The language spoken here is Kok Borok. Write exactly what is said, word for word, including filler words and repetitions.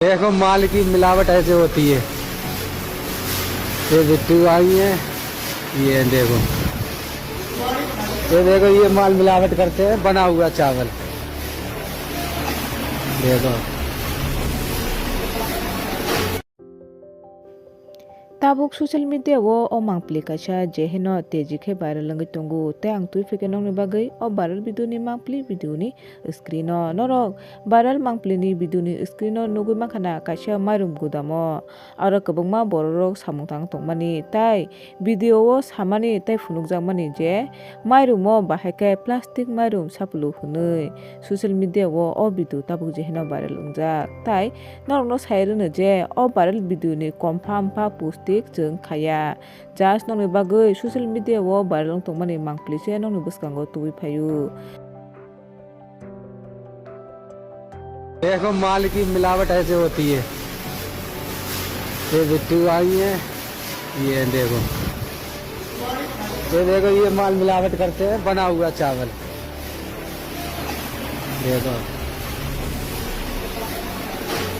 देखो माल की मिलावट ऐसे होती है। ये बिट्टू भाई हैं, ये देखो, ये देखो, ये माल मिलावट करते हैं, बना हुआ चावल। देखो। Tabuk social media o o mangpili kaisa je heno teji khe viral wngwi tongo, tei ang twi phikhe nokni bagwi o viral video ni mangpili video ni screen o norok viral mangpili ni video ni screen o nugwi mankha na kaisa mairum gudamo aro kwbangma borok rok samung tang tongmani, tai video o samani tei phunukjakmani je mairum o bahai khe plastic mairum sapulu hwnwi social media o o video tabuk je heno viral wngjak, tai norokno sai rwno je o viral video ni confirm pha pustik chwng khaya. Just nokni bagwi social media o viral wng tongmani mangpili se nokni bwskango tubui phaio. देखो माल की मिलावट ऐसे होती है। ये बिट्टू भाई हैं, ये देखो, ये देखो, ये माल मिलावट करते हैं, बना हुआ चावल। देखो।